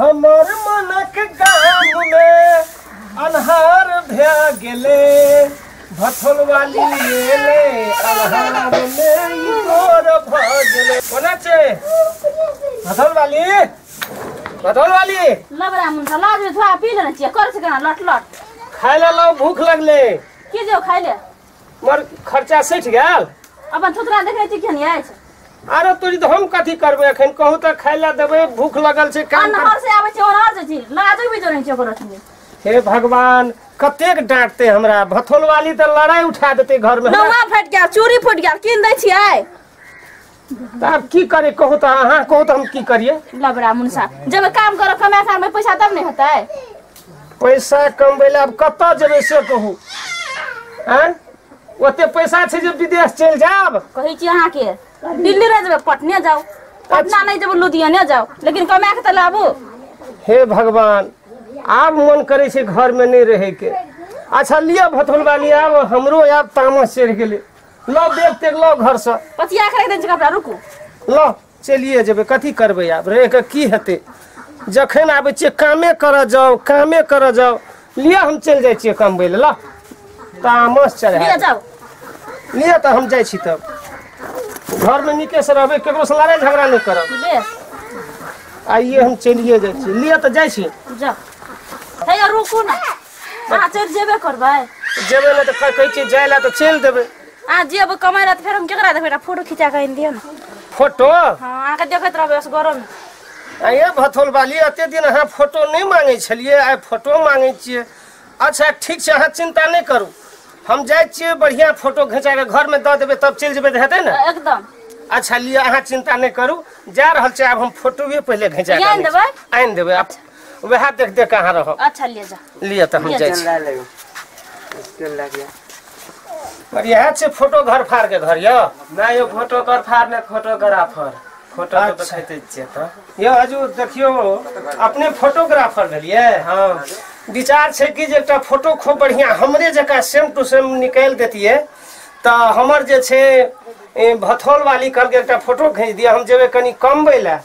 हमर मनक गाम में अन्हार भए गेलै भथोल वाली एलै अन्हार में इजोर भए गेलै। कोना छै भथोल वाली? भथोल वाली लबरा मुंडा लाज में थोड़ा पी लेने छियै कर छै केना लट लट खाय ले लाओ भूख लगले। की जो खाय ले मोर खर्चा सठि गेल। अपन थोतरा देखै छी केहन अछि। अरे तोरी तो हम कथी करबै अखन कहू त खाय ला देबै भूख लगल छै। काम अन्हार से आबै छै अन्हार से छी लाजो भी जोरै छै ओकर अथी। हे भगवान कतेक डांटते हमरा भथोल वाली त लड़ाई उठा देते घर में। नौआ फट गेल चूड़ी फुट गेल कीन दै छियै। तब की करे कहू त अहाँ कहू त हम की करिए। लबरा मुनसा जब काम करो कमाए खाए में पैसा तब नहीं होतै। पैसा कमबै ला अब कतऽ जेबै से कहू। आँ ओते पैसा छै जे विदेश चलि जाब। कहै छी अहाँ के दिल्ली रह जेबै पटने जाओ पटना नहीं जेबै लुधियाने जाओ लेकिन कमा के त लाबू। हे भगवान आब मन करे छै घर में नहीं रहे के। अच्छा लिअ भथोल वाली आब हमरो आब तामस चढ़ि गेलै। लो बैग तेग लो घर से पतिया के रख दै छी कपड़ा रुकू लो चलिए जेबै कथी करबै आब रह के की हेतै। जखन आबै छियै कामे करऽ जाओ कामे करऽ जाओ। लिअ हम चलि जाइ छियै कमबै लए। ल तामस चढ़ा जाओ लिअ तऽ हम जाइ छी तब घर में नीके से रहबै केकरो से लड़ाई झगड़ा नहीं करब। बेस आइए हम चलिए जाइ छी। लिअ तऽ जाइ छी। जाओ हे रुकू ना अहाँ चलि जेबे करबै। जेबै ने तऽ कहै छियै जाइ लए तऽ चलि देबै। अहाँ जेबै कमाइ लए तऽ फेर हम केकरा देखबै? एकटा फोटो खिचा कऽ आनि दिअ ने। फोटो? हाँ अहाँके देखैत रहबै असगरो में। आइए भथोल वाली एते दिन अहाँ फोटो नहीं मांगै छलियै आइ फोटो मांगै छियै। अच्छा ठीक छै अहाँ चिंता नहीं करू हम जाइ छियै बढ़िया फोटो घिचा के घर में दऽ देबै तब चलि जेबै तऽ हेतै ने एकदम। अच्छा लिअ अहाँ चिंता नहीं करू जा रहल छै आब हम फोटो भी पहिले घिचा के आनि देबै। आनि देबै आब वएह देख देख के अहाँ रहब। अच्छा लिअ जा लिअ तऽ हम जाइ छी। पर इएह छै फोटो घर फाड़ के घर यौ। नहि यौ फोटो घर फाड़ नहि फोटोग्राफर फोटो तो खैते छियै तऽ। यौ हजूर देखियौ अपने फोटोग्राफर भेलियै। हाँ विचार छै कि जे एकटा फोटो खूब बढ़िया हमरे जकाँ सेम टू सेम निकालि देतियै तऽ हमर जे छै भथौल वाली कहलकै एकटा फोटो खींच दिअ हम जेबै कनि कमबै लए।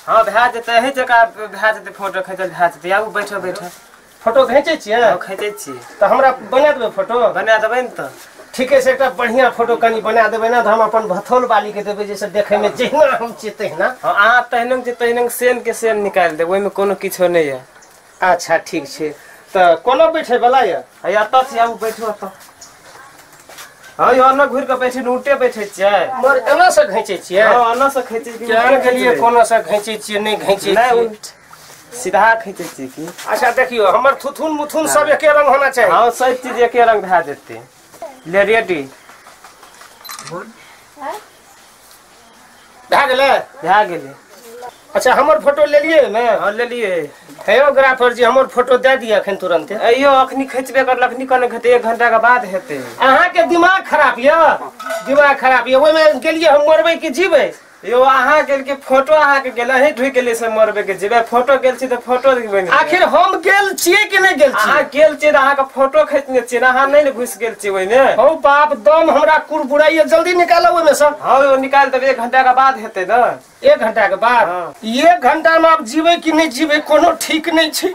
हाँ भए जेतै अहीं जकाँ भए जेतै फोटो खींचल भए जेतै। आबू बैठो बैठो। फोटो घिचै छियै? हाँ खींचै छियै। तऽ हमरा बना देबै फोटो? बना देबै ने तऽ। ठीके छै एकटा बढ़िया फोटो कनि बना देबै ने तऽ हम अपन भथौल वाली के देबै जैसे देखैमे जहिना हम छियै तहिना। हाँ अहाँ तहिना छै तहिना सेम के सेम निकालि देब ओहिमे कोनो किछो नहि यऽ। अच्छा ठीक छै तऽ कोना बैठे वाला यऽ? हैया एतऽ छै आबू बैठू एतऽ। हाँ यौ एना घुरि कऽ बैठे उल्टे बैठे छियै। मगर एना से घिचै छियै? हाँ एना से घिचै छियै। केहन गेलियै कोना से घिचै छियै नहि घिचै छियै? सीधा खींचै छियै की। अच्छा देखियौ हमर थुथुन मुथुन सब एके रंग होना चाही। हाँ सब चीज एके रंग भए जेतै। ले रेडी भए गेलै? भए गेलै। अच्छा हमर फोटो लेलियै ने? हाँ लेलियै। हेयोग्राफर जी हमर फोटो दए दिअ अखन तुरंते। अइयो अखनी खिचबे करल अखनी कोना हेतै 1 घंटा के बाद हेतै। अहाँके दिमाग खराब यऽ दिमाग खराब यऽ ओहिमे गेलियै हम मरबै कि जीबै? यो अहाँ गेल के फोटो अहाँ के गेल अहीं ढुकि गेलियै से मरबै के जीबै फोटो गेल छी तऽ फोटो बनि गेल। आखिर हम गेल छियै कि नहि गेल छियै? अहाँ गेल छियै तऽ अहाँके फोटो खींचने छियै ने अहाँ नहि ने घुसि गेल छियै ओहिमे। हौ बाप दम हमरा कुरबुराइए जल्दी निकालब ओहिमे सँ। हाँ यौ निकालि देबै 1 घंटा के बाद हेतै ने। 1 घंटा के बाद? 1 घंटा में आब जीबै कि नहि जीबै कोनो ठीक नहि छै।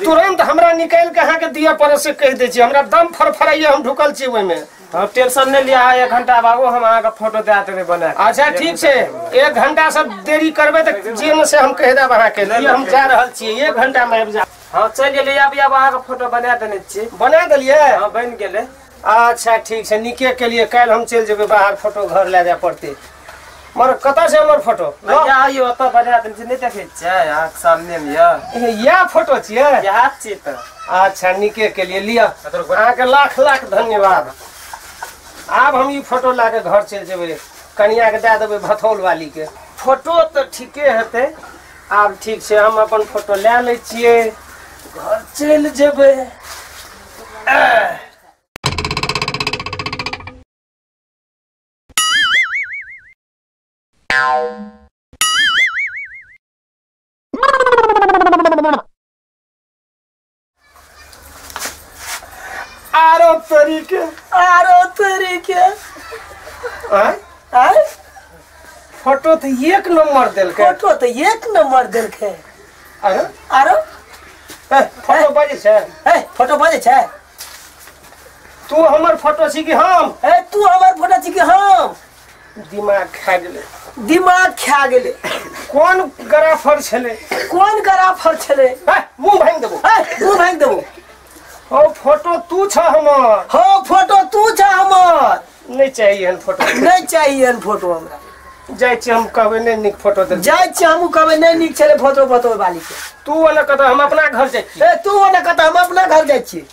तुरंत हमरा निकालि के अहाँके दिअ पड़त से कहि दै छी। हमरा दम फरफराइए हम ढुकल छी ओहिमे। हाँ टेंशन नहीं लिया 1 घंटा बाबू हम अहाँके फोटो दए देबै बना। अच्छा ठीक छै 1 घंटा से देरी करबै तऽ जे ने से हम कहि देब अहाँके। हम जा रहल छियै 1 घंटा में आबि जायब। हाँ चलि गेलियै आब आब अहाँके फोटो बना देने छियै। बना देलियै? हाँ बनि गेलै। अच्छा ठीक छै नीके केलियै काल्हि हम चलि जेबै बाहर फोटो घर लए जाय पड़तै। मगर कतऽ छै हमर फोटो? आइयो ओतऽ बना देने छियै नहि देखै छियै अहाँके सामने मे यऽ। इएह फोटो छियै? इएह छियै तऽ। अच्छा नीके केलियै लिअ अहाँके लाख लाख धन्यवाद। आब हम ई फोटो लए के घर चलि जेबै कनिया के दए देबै भथौल वाली के। फोटो तऽ ठीके हेतै। आब ठीक छै हम अपन फोटो लए लै छियै घर चलि जेबै। आरो तरीके आरो तरीके आय आय फोटो तो 1 नंबर देलकै। फोटो तो 1 नंबर देलकै। आरो आरो ए फोटो बजै छै ए फोटो बजै छै तू हमर फोटो छी कि हम ए तू हमर फोटो छी कि हम दिमाग खा गेलै दिमाग खा गेलै कोन ग्राफर छलै कोन ग्राफर छलै ए मुंह भांगि देबो ए मुंह भांगि देबो हो फोटो तू छ हमर हो फोटो तू छ हमर नहीं चाहिए हन फोटो नहीं चाहिए हन फोटो हमरा जाइ छी हम कहबै नहीं नीक फोटो दे जाइ छी हम कहबै नहीं नीक छलै फोटो फोटो वाली के तू ओने कत हम अपना घर जाइ छी ए तू ओने कत हम अपना घर जाइ छी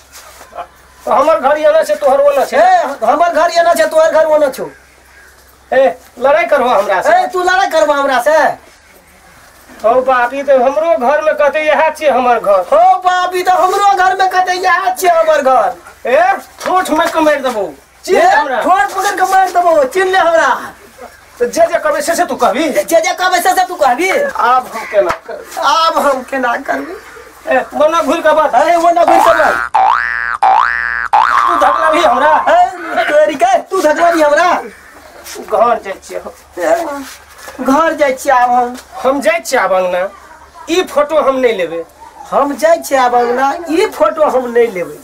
हमर घर एना छै तोहर ओना छै ए हमर घर एना छै तोहर घर ओना छौ ए लड़ाई करबो हमरा से ए तू लड़ाई करबो हमरा से हो बाप ई त हमरो घर में कहते इहा छी हमर घर हो बाप ई त हमरो घर में कहते इहा छी हमर घर ए ठोठ में के मारि देबो चिन्ह हमरा ठोठ पकड़ के मारि देबो चिन्ह ले हमरा तो जे जे कहबे से तू कहबी जे जे कहबे से तू कहबी आब हम केना करबै आब हम केना करबै ए मना घुर के बात ए मना घुर के बात तू धकला भी हमरा ए तोरी के तू धकला भी हमरा घर जाइ छियै हम घर जाइ छियै आब हम जाइ छियै आब अंगना ई फोटो हम नहीं लेबै हम जाइ छियै आब अंगना ई फोटो हम नहीं लेबै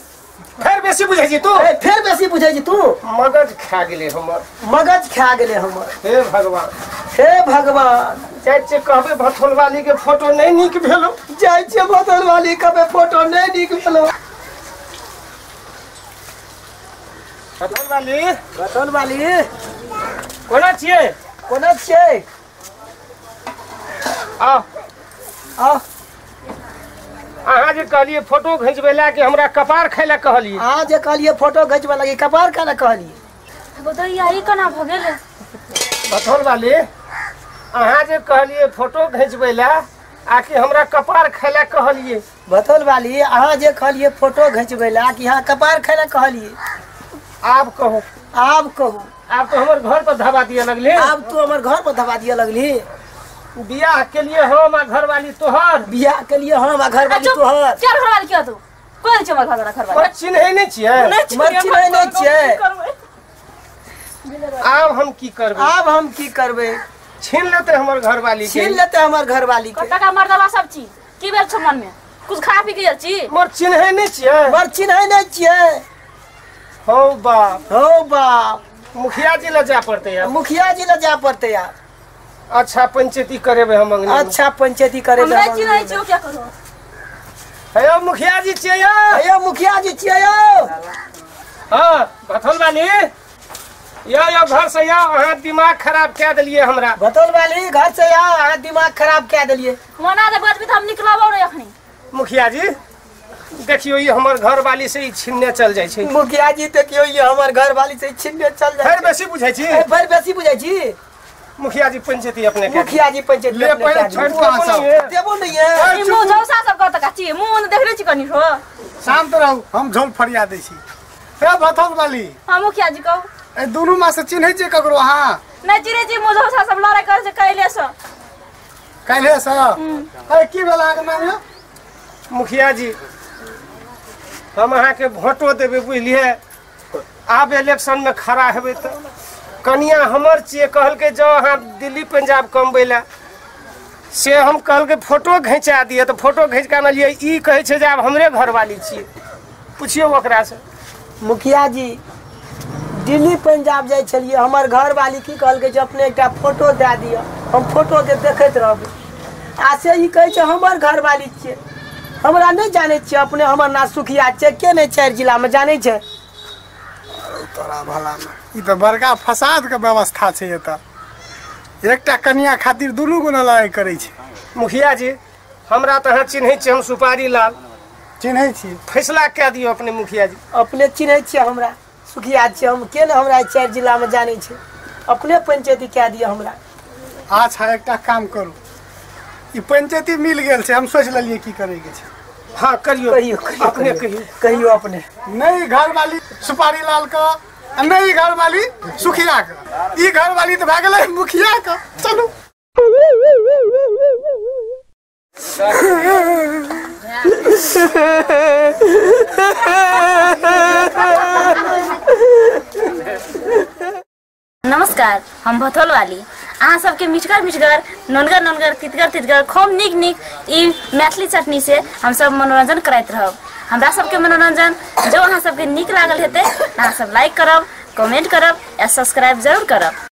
फेर बेसी बुझै छी तू ए फेर बेसी बुझै छी तू मगज खा गेलै हमर मगज खा गेलै हमर हे भगवान हे भगवान जाइ छियै कहबै भथोल वाली के फोटो नहीं नीक भेलो जाइ छियै भथोल वाली कहबै फोटो नहीं नीक भेलो भथोल वाली भथोल वाली कोना छियै कोना छियै आ आ अहाँ जे कहलियै फोटो घिचबै ला कि हमरा कपार खाय ला कहलियै अहाँ जे कहलियै फोटो घिचबै लागी कपार खाय ला कहलियै गोदैया ई केना भऽ गेलै भथोल वाली अहाँ जे कहलियै फोटो घिचबै ला आ कि हमरा कपार खाय ला कहलियै भथोल वाली अहाँ जे कहलियै फोटो घिचबै ला कि अहाँ कपार खाय ला कहलियै आब कहू आब कहू आब तो हमर घर पर धबा दिए लगली आब तू हमर घर पर धबा दिए लगली बियाह के लिए हम आ घरवाली तोहर बियाह के लिए हम आ घरवाली तोहर चार घरवाली किया तू कोन छै हमर घर घरवाली पर चिन्है नहीं छियै मर चिन्है नहीं छियै आब हम की करबै आब हम की करबै छीन लेतै हमर घरवाली के छीन लेतै हमर घरवाली के टका मर्दवा सब चीज की भेल छौ मन में कुछ खा पी के गेल छी मर चिन्है नहीं छियै मर चिन्है नहीं छियै हौ बाप हौ बाप मुखिया जी लग जा पड़ते यार मुखिया जी लग जा पड़ते यार अच्छा पंचायती करेबे हम अंगना अच्छा पंचायती करेबे हम नहीं चिन्है छियै क्या करो हेयो मुखिया जी छियै यौ हेयो मुखिया जी छियै यौ हां भथोल वाली यो यो घर से आओ अहाँ दिमाग खराब कए देलियै हमरा भथोल वाली घर से आओ अहाँ दिमाग खराब कए देलियै मना दे बजबी त हम निकलबौ रे अखनी मुखिया जी देखियो ई हमर घर वाली से ई छिनने चल जाइ छै मुखिया जी देखियो ई हमर घर वाली से छिनने चल जाइ फेर बेसी बुझै छी फेर बेसी बुझै छी मुखिया जी पंचायती अपने के मुखिया जी पंचायती ले पहिले छोड़ के देबो नहीं है ई मुंह झौसा सब कत का छी मुंह ने देखले छी कनी हो शांत रहू हम झोल फरिया दै छी हे भथोल वाली हां मुखिया जी कहू ए दुनू मा से चिन्है छी ककरो अहाँ नहीं चिन्है छी मुंह झौसा सब लड़ाई करै छै कैले से कैले से ए की भेल अहाँके नाम यौ मुखिया जी हम अहाँके वोटो देबै बुझलियै आब इलेक्शन में खड़ा हेबै तऽ कनिया हमर छियै कहलकै जाउ अहाँ दिल्ली पंजाब कमबै लए से हम कहलकै फोटो घिचा दिअ तऽ फोटो घिच कऽ आनलियै ई कहै छै जे आब हमरे घरवाली छियै पुछियौ ओकरासँ मुखिया जी दिल्ली पंजाब जाइ छलियै हमर घरवाली की कहलकै जे अपने एकटा फोटो दए दिअ हम फोटोके देखैत रहबै आ से ई कहै छै हमर घरवाली छियै हमरा नहीं जानै छियै अपने हमर ना सुखिया छै के नहीं चारि जिलामे जानै छै तोरा भलामे ई तऽ बड़का फसादके व्यवस्था छै एतऽ एकटा कनिया खातिर दुनू गुना लड़ाइ करै छै मुखिया जी हमरा तऽ अहाँ चिन्है छियै हम सुपारी लाल चिन्है छी फैसला कए दियौ अपने मुखिया जी अपने चिन्है छियै हमरा सुखिया छियै हम के ने हमरा चारि जिलामे जानै छै अपने पंचायती कए दिअ हमरा अच्छा एकटा काम करू ई पंचायती मिल गेल छै हम सोचि लेलियै की करैके छै हाँ करियो कहियो अपने कहियो कहियो अपने नहीं घरवाली सुपारी लाल का नहीं घरवाली सुखिया का ई घरवाली तो भए गेलै मुखिया का चलू नमस्कार, हम भथोल वाली। अहाँ सबके मिठगर मिठगर नोनगर नोनगर तितगर तितगर खूब नीक नीक ई मैथिली चटनी से हम सब मनोरंजन करैत रहब। हमरा सबके मनोरंजन जो अहाँ सबके नीक लागल हेतै अहाँ सब लाइक करब, कमेंट करब आ सब्सक्राइब जरूर करब।